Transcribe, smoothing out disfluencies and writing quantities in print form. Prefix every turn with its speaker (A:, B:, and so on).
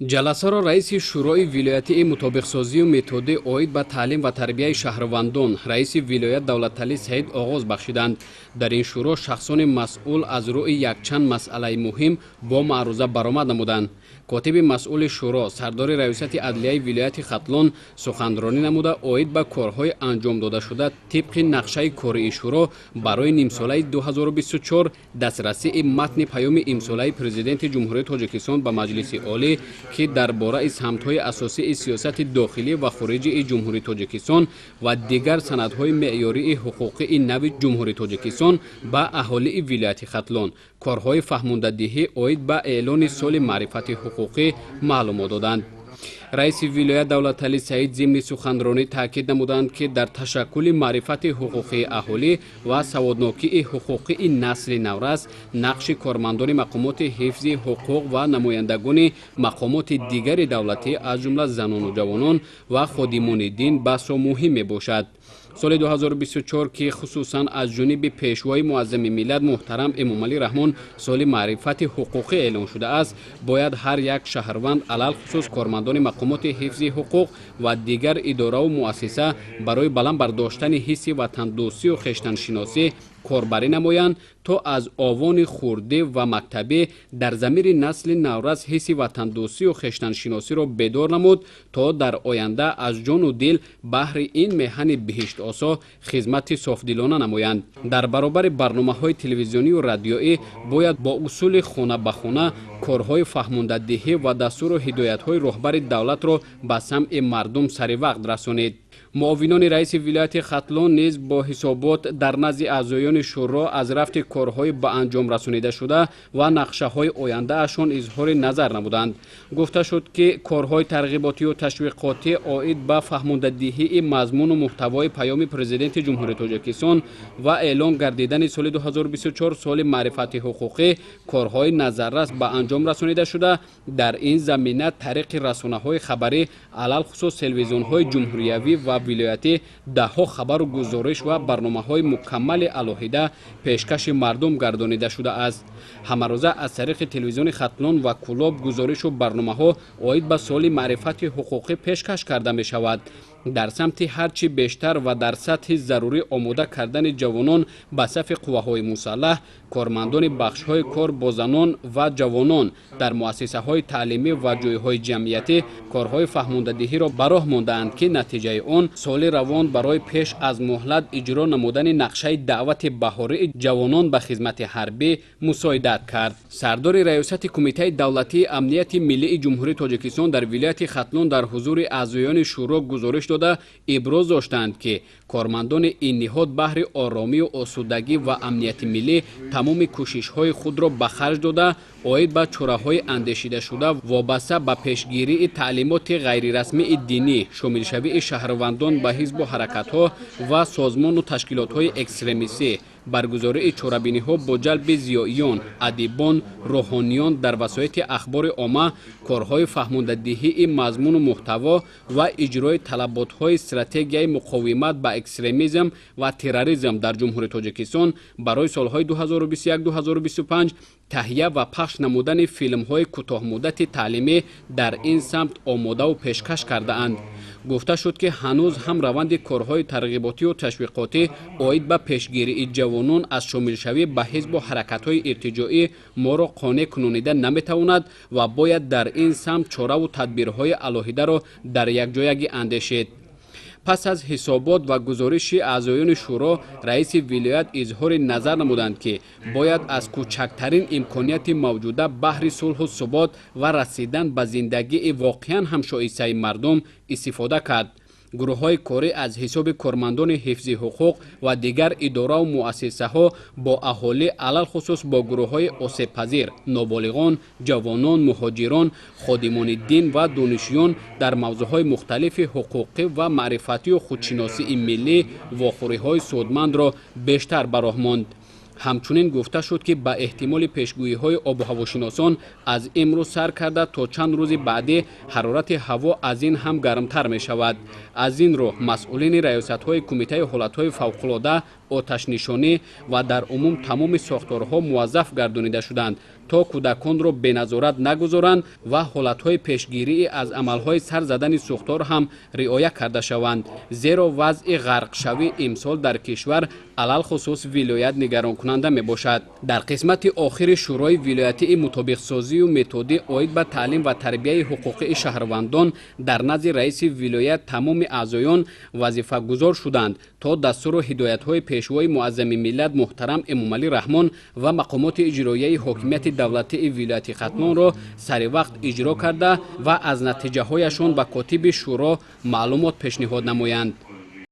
A: Ҷаласаро раиси Шӯрои вилоятии мутобиқсозию методӣ оид ба таълим ва тарбияи шаҳрвандон, раиси вилоят Давлаталӣ Саид оғоз бахшиданд. Дар ин шӯро шахсони масъул аз рӯи якчанд масъалаи муҳим бо маъруза баромад намуданд. Котиби масъули шӯро, сардори Раёсати адлияи вилояти Хатлон суханронӣ намуда, оид ба корҳои анҷом додашуда тибқи нақшаи кории шӯро барои нимсолаи 2024, дастрасии матни паёми имсолаи Президенти Ҷумҳурии Тоҷикистон ба Маҷлиси Олӣ, ки дар бораи самтҳои асосии сиёсати дохилӣ ва хориҷии Ҷумҳурии Тоҷикистон ва дигар санадҳои меъёрии ҳуқуқии нави Ҷумҳурии Тоҷикистон ба аҳолии вилояти Хатлон, корҳои фаҳмондадиҳӣ оид ба эълони соли маърифати ҳуқуқӣ маълумот доданд. Раиси вилоят Давлаталӣ Саид зимни суханронӣ таъкид намуданд, ки дар ташаккули маърифати ҳуқуқии аҳолӣ ва саводнокии ҳуқуқии насли наврас нақши кормандони мақомоти ҳифзи ҳуқуқ ва намояндагони мақомоти дигари давлатӣ, аз ҷумла занону ҷавонон ва ходимони дин, басо муҳим мебошад. Соли 2024, ки хусусан аз ҷониби Пешвои муаззами миллат муҳтарам Эмомалӣ Раҳмон соли маърифати ҳуқуқӣ эълон шудааст, бояд ҳар як шаҳрванд, алалхусус кормандони мақомоти ҳифзи ҳуқуқ ва дигар идораву муассиса, барои баланд бардоштани ҳисси ватандӯстию хештаншиносӣ корбарӣ намоянд, то аз овони хурдӣ ва мактабӣ дар замири насли наврас ҳисси ватандӯстию хештаншиносиро бедор намуд, то дар оянда аз ҷону дил баҳри ин меҳани биҳиштосо хизмати софдилона намоянд. Дар баробари барномаҳои телевизионию радиоӣ бояд бо усули хона ба хона корҳои фаҳмондадиҳӣ ва дастуру ҳидоятҳои роҳбари давлатро ба самъи мардум саривақт расонид. Муовинони раиси вилояти Хатлон низ бо ҳисобот дар назди аъзоёни шӯро аз рафти корҳои ба анҷом расонидашуда ва нақшаҳои ояндаашон изҳори назар намуданд. Гуфта шуд, ки корҳои тарғиботию ташвиқотӣ оид ба фаҳмондадиҳии мазмуну муҳтавои паёми Президенти Ҷумҳурии Тоҷикистон ва эълон гардидани соли 2024 соли маърифати ҳуқуқӣ корҳои назаррас ба анҷом расонида шуда, дар ин замина тариқи расонаҳои хабарӣ, алалхусус телевизионҳои ҷумҳуриявӣ ва вилоятӣ, даҳҳо хабару гузориш ва барномаҳои мукаммали алоҳида пешкаши мардум гардонида шудааст. Ҳамарӯза аз тариқи телевизиони Хатлон ва Кӯлоб гузоришу барномаҳо оид ба соли маърифати ҳуқуқӣ пешкаш карда мешавад. Дар самти ҳар чӣ бештар ва дар сатҳи зарурӣ омода кардани ҷавонон ба сафи қувваҳои мусаллаҳ, кормандони бахшҳои кор бо занон ва ҷавонон дар муассисаҳои таълимӣ ва ҷойҳои ҷамъиятӣ корҳои фаҳмондадиҳиро ба роҳ мондаанд, ки натиҷаи он соли равон барои пеш аз муҳлат иҷро намудани нақшаи даъвати баҳории ҷавонон ба хизмати ҳарбӣ мусоидат кард. Сардори Раёсати Кумитаи давлатии амнияти миллии Ҷумҳурии Тоҷикистон дар вилояти Хатлон дар ҳузури аъзоёни шӯро гузориш дода, иброз доштанд, ки кормандони ин ниҳод баҳри оромию осудагӣ ва амнияти миллӣ тамоми кӯшишҳои худро ба харҷ дода, оид ба чораҳои андешидашуда вобаста ба пешгирии таълимоти ғайрирасмии динӣ, шомилшавии шаҳрвандон ба ҳизбу ҳаракатҳо ва созмону ташкилотҳои экстремистӣ, баргузории чорабиниҳо бо ҷалби зиёиён, адибон, рӯҳониён дар васоити ахбори омма, корҳои фаҳмондадиҳии мазмуну муҳтаво ва иҷрои талаботҳои стратегияи муқовимат ба экстремизм ва терроризм дар Ҷумҳурии Тоҷикистон барои солҳои 2021-2025, таҳия ва пахш намудани филмҳои кӯтоҳмуддати таълимӣ дар ин самт омодаву пешкаш кардаанд. Гуфта шуд, ки ҳанӯз ҳам раванди корҳои тарғиботию ташвиқотӣ оид ба пешгирии ҷавонон аз шомилшавӣ ба ҳизбу ҳаракатҳои иртиҷоӣ моро қонеъ кунонида наметавонад ва бояд дар ин самт чораву тадбирҳои алоҳидаро дар якҷоягӣ андешид. Пас аз ҳисобот ва гузориши аъзоёни шӯро раиси вилоят изҳори назар намуданд, ки бояд аз кӯчактарин имконияти мавҷуда баҳри сулҳу субот ва расидан ба зиндагии воқеан ҳам шоистаи мардум истифода кард. Гурӯҳҳои корӣ аз ҳисоби кормандони ҳифзи ҳуқуқ ва дигар идораву муассисаҳо бо аҳолӣ, алалхусус бо гурӯҳҳои осебпазир, ноболиғон, ҷавонон, муҳоҷирон, ходимони дин ва донишҷӯён дар мавзӯъҳои мухталифи ҳуқуқӣ ва маърифатию худшиносии миллӣ вохӯриҳои судмандро бештар ба роҳ монд. Ҳамчунин гуфта шуд, ки ба эҳтимоли пешгӯиҳои обуҳавошиносон аз имрӯз сар карда то чанд рӯзи баъдӣ ҳарорати ҳаво аз ин ҳам гармтар мешавад. Аз ин рӯ масъулини раёсатҳои Кумитаи ҳолатҳои фавқулода, оташнишонӣ ва дар умум тамоми сохторҳо муваззаф гардонида шуданд, То кӯдаконро беназорат нагузоранд ва ҳолатҳои пешгирии аз амалҳои сар задани сӯхтор ҳам риоя карда шаванд, зеро вазъи ғарқшавӣ имсол дар кишвар, алалхусус вилоят, нигаронкунанда мебошад. Дар қисмати охири Шӯрои вилоятии мутобиқсозию методӣ оид ба таълим ва тарбияи ҳуқуқии шаҳрвандон дар назди раиси вилоят тамоми аъзоён вазифагузор шуданд, то дастуру ҳидоятҳои Пешвои муаззами миллат муҳтарам Эмомалӣ Раҳмон ва мақомоти иҷроияи ҳокимияти давлатии вилояти Хатлонро саривақт иҷро карда ва аз натиҷаҳояшон ба котиби шӯро маълумот пешниҳод намоянд.